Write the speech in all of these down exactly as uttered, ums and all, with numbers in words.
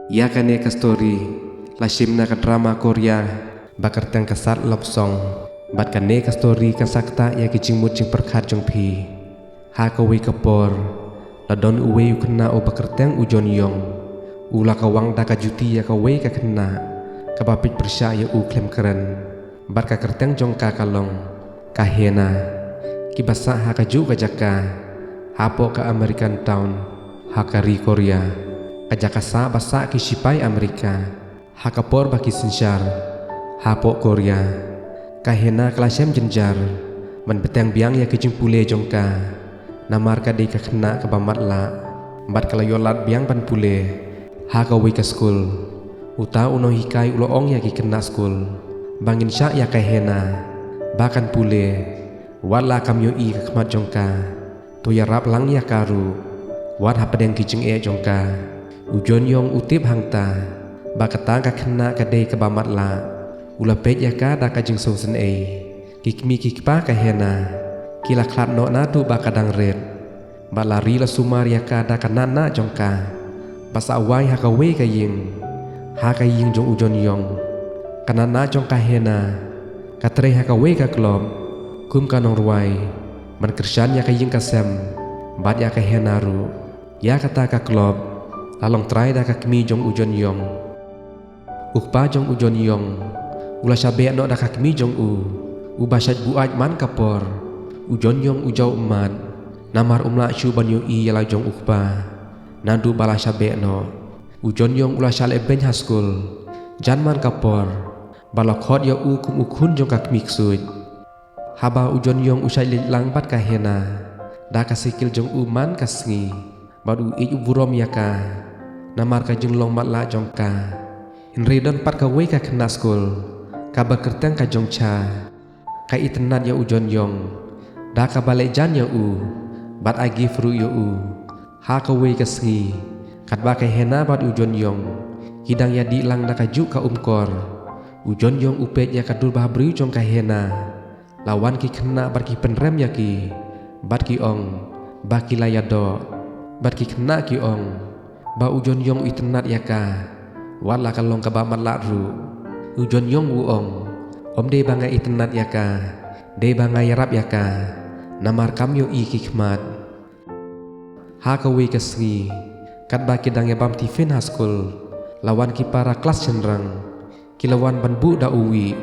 Ïa kane ka story la shim na ka drama Korea ba kyrteng ka Sad Love Song. Bad kane ka story kan sa ktah ïa ki jingmut jingpyrkhat jong phi. Ha kawei ka por, la don uwei u khynnah uba kyrteng u Jon Yong. U la kawang da ka juti ïa kawei ka khynnah kaba peit pyrshah ïa u khlem kren. Bad ka kyrteng jong ka ka long ka Hena. Kiba sah ha kajuh ka jaka hapoh ka American town ha ka ri Korea. Ka jaka sah ba sah ki shipai Amerika ha ka por ba ki synshar hapoh Korea. Ka Hena ka la shem jynjar ban bteng biang ïa ki jingpule jong ka. Namar ka dei ka khynnah kaba matlah bad ka la ïoh lad biang ban pule ha kawei ka skul. Uta u nonghikai u la ong ïa ki khynnah skul ba ngin shah ïa ka Hena ba kan pule. Wat la kam ïohi ka khmat jong ka, to ïarap lang ïa ka ruh. Wat hapdeng ki jingeh jong ka, u Jon Yong u tip hangta ba kata ka khynnah ka dei kaba matlah. U la peit ïa ka da ka jingsngewsynei. Ki kmie ki kpa ka Hena ki la khlad noh naduh ba ka dang rit. Bad la ri la sumar ïa ka da ka nahnah jong ka ba sa wai ha kawei ka ïing, ha ka ïing jong u Jon Yong. Ka nahnah jong ka Hena ka trei ha kawei ka club kum ka nongrwai ban kyrshan ïa ka ïing ka sem bad ïa ka Hena ruh. Ïa kata ka club la long trai da ka kmie jong u Jon Yong. U kpa jong u Jon Yong u la shah beh noh da ka kmie jong u, uba shait buaid man ka por. U Jon Yong u jaw ummat namar um lah shuh ban ïohi ïa la jong u kpa. Naduh ba la shah beh noh, u Jon Yong u la shah leh beiñ ha skul jan man ka por, ba la khot ïa u kum u khun jong ka kmie ksuid. Haba u Jon Yong u shait leit lang bad ka Hena da ka cycle jong u man ka sngi, bad u ïeit u burom ïa ka namar ka jinglong matlah jong ka. Hynrei don pat kawei ka khynnah skul kaba kyrteng ka Jong Cha. Ka itynnad ïa u Jon Yong da kaba leit jan ïa u bad ai gift ruh ïa u. Ha kawei ka sngi, katba ka Hena bad u Jon Yong ki dang ïadih lang da kajuh ka umkor, u Jon Yong u peit ïa ka dur bhabriew jong ka Hena. La wan ki khynnah bad ki pynrem ïa ki bad ki ong ba ki la ïadoh. Bad ki khynnah ki ong ba u Jon Yong u itynnad ïa ka, wat la ka long kaba matlah ruh. U Jon Yong u ong, ym dei ba nga itynnad ïa ka, dei ba nga ïarap ïa ka namar kam ïohi ki khmat. Ha kawei ka sngi, katba ki dang ïabam tiffin ha skul, la wan ki para klas shynrang. Ki la wan ban buh da uwih.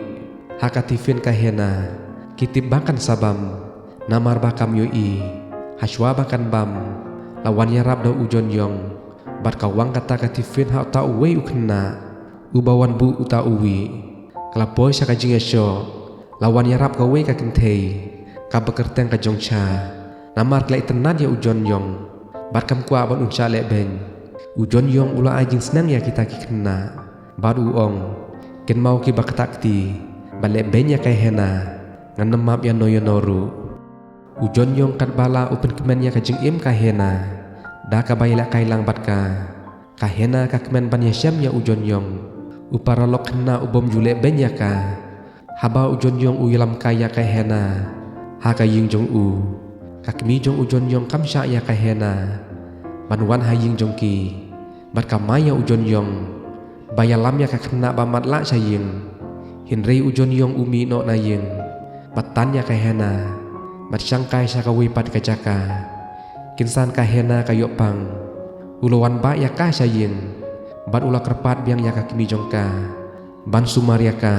Ha ka tiffin ka Hena ki tip ba kan sa bam, namar ba kam ïohi. Hashwa ba kan bam, la wan ïarap da u Jon Yong bad ka wang kata ka tiffin ha uta uwei u khynnah uba wan buh uta uwih. Ka la poi sha ka jingïashoh, la wan ïarap kawei ka kynthei kaba kyrteng ka Jong Cha. Namar ka la itynnad ïa u Jon Yong bad kam kwah ban un shah leh beiñ, u Jon Yong u la ai jingsneng ïa kita ki khynnah bad u ong, kynmaw kiba ktah kti ban leh beiñ ïa ka Hena, ngan ym map ïano ïano ruh. U Jon Yong katba lah u pynkmen ïa ka jingim ka Hena da kaba ïalehkai lang bad ka. Ka Hena ka kmen ban ïashem ïa u Jon Yong, u paralok khynnah u bym ju leh beiñ ïa ka. Haba u Jon Yong u ïalam kai ïa ka Hena ha ka ïing jong u, ka kmie jong u Jon Yong kam shah ïa ka Hena ban wan ha ïing jong ki. Bad ka mai ïa u Jon Yong ba ïalam ïa ka khynnah ba matlah sha ïing. Hynrei u Jon Yong u mih noh na ïing bad tan ïa ka Hena bad shang kai sha kawei pat ka jaka. Kynsan ka Hena ka ïoh pang, u la wan bah ïa ka sha ïing bad u la kyrpad biang ïa ka kmie jong ka ban sumar ïa ka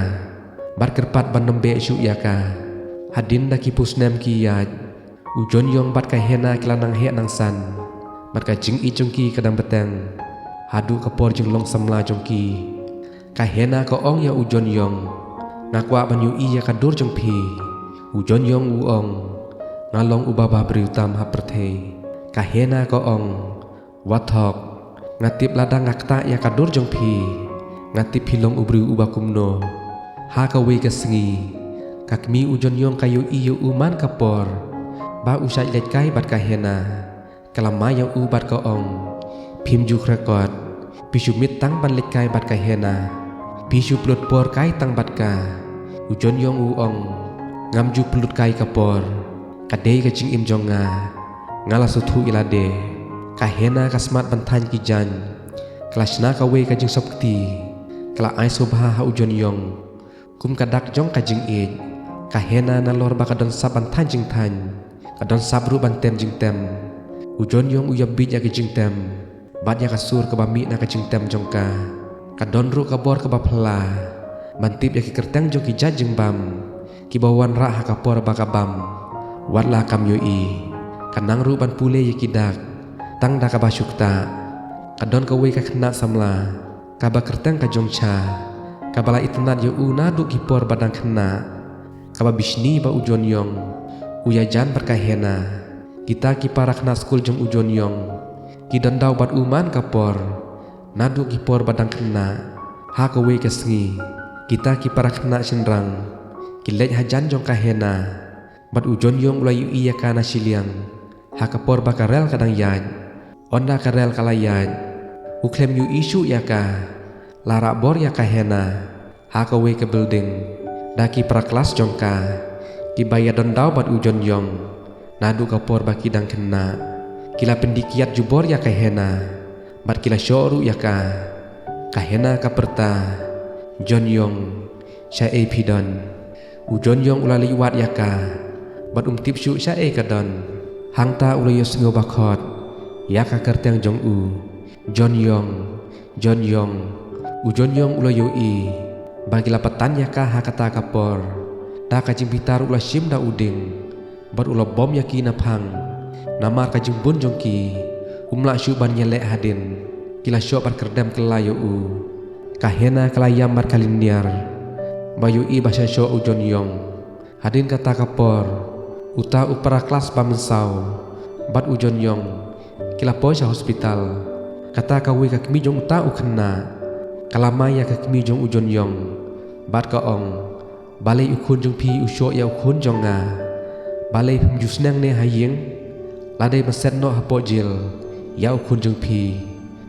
bad kyrpad ban ym beh shuh ïa ka. Hadien da ki phew snem ki ïaid, u Jon Yong bad ka Hena ki la nang heh nang san bad ka jingïeit jong ki ka dang bteng haduh ka por jinglong samla jong ki. Ka Hena ka ong ïa u Jon Yong, nga kwah ban ïohi ïa ka dur jong phi. U Jon Yong u ong, nga long uba bhabriew tam ha pyrthei. Ka Hena ka ong, wat thok, nga tip lada nga ktah ïa ka dur jong phi, nga tip phi long u briew uba kumno. Ha kawei ka sngi, ka kmie u Jon Yong ka ïohi ïa u man ka por ba u shait leit kai bad ka Hena. Ka la mai ïa u bad ka ong, phim ju khrekot, phi shu miet tang ban leit kai bad ka Hena. Phi shu pynlut por kai tang bad ka. U Jon Yong u ong, ngam ju pynlut kai ka por. Ka dei ka jingim jong nga. Nga la sngewthuh ïa lade. Ka Hena ka smat ban thaiñ ki jaiñ. Ka la shna kawei ka jingsop kti. Ka la ai sngewbha ha u John Yong. Kum ka dak jong ka jingïeit, ka Hena nalor ba ka don sap ban thaiñ jingthaiñ, ka don sap ruh ban tem jingtem. U John Yong u ïa bit ïa ka jingtem bad ïa ka sur kaba mih na ka jingtem jong ka. Ka don ruh ka bor kaba phylla ban tip ïa ki kyrteng jong ki jait jingbam kiba wanrah ha ka por ba ka bam. Wat la kam ïohi, ka nang ruh ban pule ïa ki dak tang da kaba shu ktah. Ka don kawei ka khynnah samla kaba kyrteng ka Jong Cha, kaba la itynnad ïa u naduh ki por ba dang khynnah. Kaba bishni ba u John Yong u ïajan bad ka Hena. Kita ki para khynnah skul jong u John Yong ki don daw bad u man ka por, naduh ki por ba dang khynnah. Ha kawei ka sngi, kita ki para khynnah shynrang ki leit hajan jong ka Hena. Bad u John Yong u la ïohi ïa ka na shiliang ha ka por ba ka rel ka dang ïaid. Ynda ka rel ka la ïaid, u khlem ïohi shuh ïa ka. La rah bor ïa ka Hena ha kawei ka building da ki para klas jong ka kiba ïa don daw bad u John Yong. Naduh ka por ba ki dang khynnah, ki la pyndih kiad jubor ïa ka Hena bad ki la shoh ruh ïa ka. Ka Hena ka pyrta, "John Yong, shaei phi don?" U John Yong u la leit wad ïa ka bad um tip shuh shaei ka don. Hangta u la ïohsngew ba khot ïa ka kyrteng jong u, "John Yong, John Yong." U John Yong u la ïohi ba ki la patan ïa ka ha kata ka por. Da ka jingbitar u la shim da u dieng bad u la bom ïa ki na phang. Namar ka jingbun jong ki, um lah shuh ban ïaleh hadien. Ki la shoh bad kyrdem kylla ïa u. Ka Hena ka la ïam bad ka lynñiar ba ïohi ba sha shoh u John Yong. Hadien kata ka por, uta u para klas ba mynsaw bad u John Yong ki la poi sha hospital. Kata kawei ka kmie jong uta u khynnah ka la mai ïa ka kmie jong u John Yong bad ka ong, "Balei u khun jong phi u shoh ïa u khun jong nga? Balei phim ju sneng ne ha ïing? Lada ba set noh hapoh jel ïa u khun jong phi."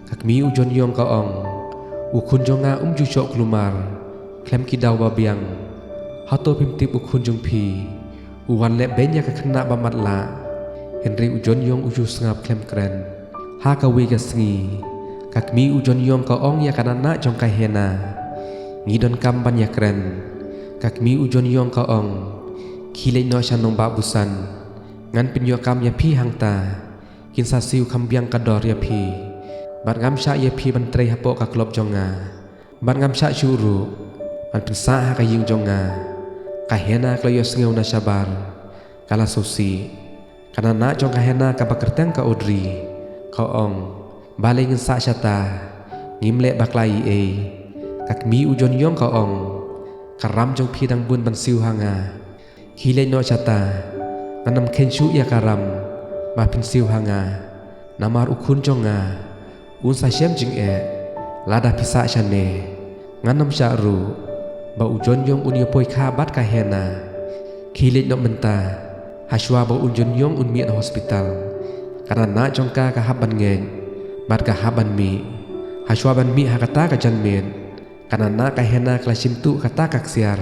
Ka kmie u John Yong ka ong, "U khun jong nga um ju shoh kulmar khlem ki daw ba biang. Hato phim tip u khun jong phi u wan leh beiñ ïa ka khynnah ba matlah?" Hynrei u John Yong u ju sngap khlem kren. Ha kawei ka sngi, ka kmie u John Yong ka ong ïa ka nana jong ka Hena, "Ngi donkam ban ïakren." Ka kmie u John Yong ka ong, "Khie leit noh sha nongbah Busan. Ngan pynïoh kam ïa phi hangta. Kin sa siew kham biang ka dor ïa phi. Bad ngam shah ïa phi ban trei hapoh ka club jong nga. Bad ngam shah shuh ruh ban pynsah ha ka ïing jong nga." Ka Hena ka la ïohsngew na shabar, ka la sngewsih. Ka nana jong ka Hena kaba kyrteng ka Audrey ka ong, "Balei ngin sah shata? Ngim leh bakla ei ei." Ka kmie u John Yong ka ong, "Ka ram jong phi dang bun ban siew ha nga. Khie leit noh shata. Ngan ym kheiñ shuh ïa ka ram ba phin siew ha nga. Namar u khun jong nga un sa shem jingeh lada phi sah shane. Ngan ym shah ruh ba u John Yong un ïa poi kha bad ka Hena. Khie leit noh mynta, hashwa ba u John Yong un mih na hospital." Ka nana jong ka ka hap ban ngeit bad ka hap ban mih. Hashwa ban mih ha kata ka janmiet, ka nana ka Hena ka la shim tuh kata ka ksiar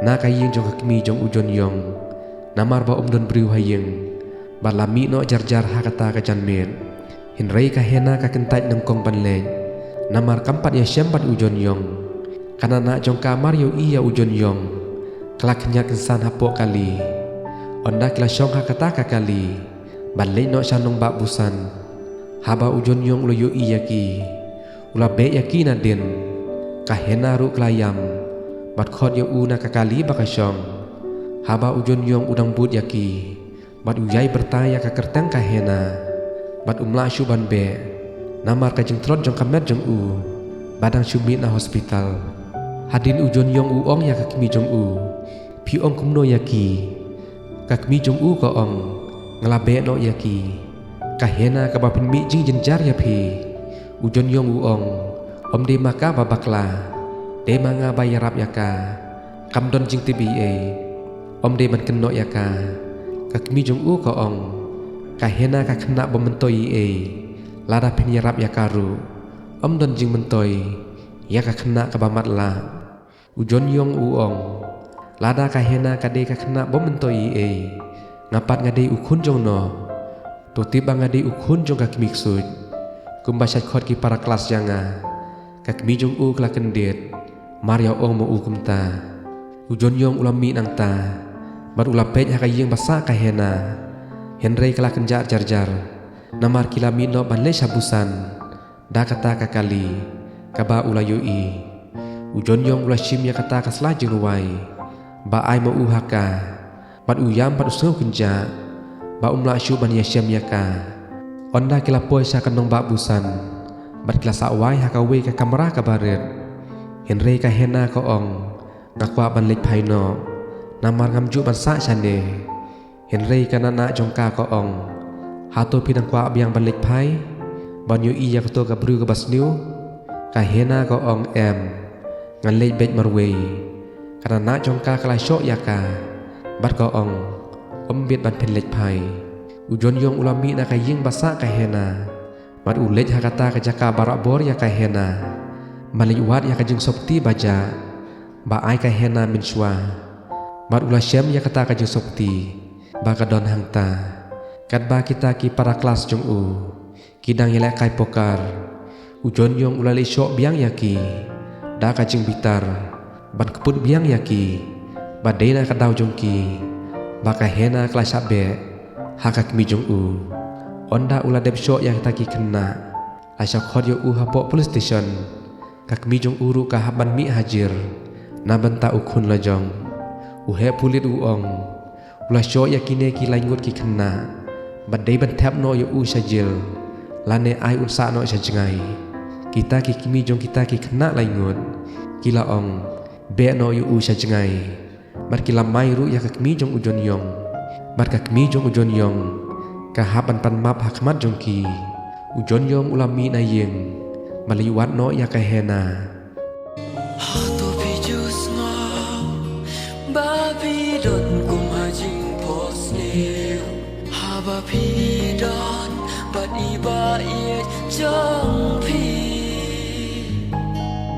na ka ïing jong ka kmie jong u John Yong. Namar ba um don briew ha ïing, bad la mih noh jar jar ha kata ka janmiet. Hynrei ka Hena ka kyntait nyngkong ban leit, namar kam pat ïashem bad u John Yong. Ka nana jong ka mar ïohi ïa u John Yong, ka la kynjat kynsan hapoh kali. Ynda ki la shong ha kata ka kali ban leit noh sha nongbah Busan, haba u John Yong u la ïohi ïa ki, u la beh ïa ki nadien. Ka Hena ruh ka la ïam bad khot ïa u na ka kali ba ka shong. Haba u John Yong u dang bud ïa ki bad u ïai byrta ïa ka kyrteng ka Hena, bad um lah shuh ban beh namar ka jingtlot jong ka met jong u ba dang shu mih na hospital. Hadien u John Yong u ong ïa ka kmie jong u, "Phi ong kumno ïa ki?" Ka kmie jong u ka ong, "Nga la beh noh ïa ki." Ka Hena kaba pynmih jingjynjar ïa phi. U John Yong u ong, "Ym dei ma ka ba bakla, dei ma nga ba ïarap ïa ka. Kam don jingtip ei ei. Ym dei ban kynnoh ïa ka." Ka kmie jong u ka ong, "Ka Hena ka khynnah ba myntoi ei ei. Lada phin ïarap ïa ka ruh, ym don jingmyntoi ïa ka khynnah kaba matlah." U John Yong u ong, "Lada ka Hena ka dei ka khynnah ba myntoi ei ei, nga pat nga dei u khun jong no? To tip ba nga dei u khun jong ka kmie ksuid. Kumba shait khot ki para klas ïa nga, ka kmie jong u ka la kyndit, mar ïa ong ma u kumta. U Jonyong u la mih nangta, bad u la peit ha ka ïing ba sah ka Hena. Hynrei ka la kynjah jar jar, namar ki la mih noh ban leit sha Busan da kata ka kali kaba u la ïohi. U Jonyong u la shim ïa kata ka sla jingrwai ba ai ma u ha ka, bad u ïam bad u sngew kynjah ba um lah shuh ban ïashem ïa ka. Ynda ki la poi sha ka nongbah Busan, bad ki la sah wai ha kawei ka kamra kaba rit. Hynrei ka Hena ka ong, nga kwah ban leit phai noh, namar ngam ju ban sah shane. Hynrei ka nana jong ka ka ong, hato phi dang kwah biang ban leit phai ban ïohi ïa kato ka briew kaba sniew? Ka Hena ka ong, em, ngan leit beit marwei. Ka nana jong ka ka la shoh ïa ka, bad ka ong, ym bit ban phin leit phai. U Jonyong u la mih na ka ïing ba sah ka Hena, bad u leit ha kata ka jaka ba rah bor ïa ka Hena, ban leit wad ïa ka jingsopti ba jah ba ai ka Hena mynshuwa. Bad u la shem ïa kata ka jingsopti ba ka don hangta. Katba kita ki para klas jong u ki dang ïalehkai poker, u Jonyong u la leit shoh biang ïa ki da ka jingbitar, ban kput biang ïa ki ba dei na ka daw jong ki ba ka Hena ka la shah beh ha ka kmie jong u. Ynda u la dep shoh ïa kita ki khynnah, la shah khot ïa u hapoh police station. Ka kmie jong u ruh ka hap ban mih hajir na bynta u khun lajong. U heh pulit u ong, u la shoh ïa kine ki laingut ki khynnah ba dei ban thep noh ïa u sha jel, lane ai un sah noh sha jngai. Kita ki kmie jong kita ki khynnah laingut ki la ong, beh noh ïa u sha jngai. Bad ki la mai ruh ïa ka kmie jong u Jonyong. Bad ka kmie jong u Jonyong ka hap ban pan map ha khmat jong ki. U Jonyong u la mih na ïing ban leit wad noh ïa ka Hena. Hato phi ju sngew ba phi don kum ha jingphohsniew, haba phi don bad i ba ïeit jong phi?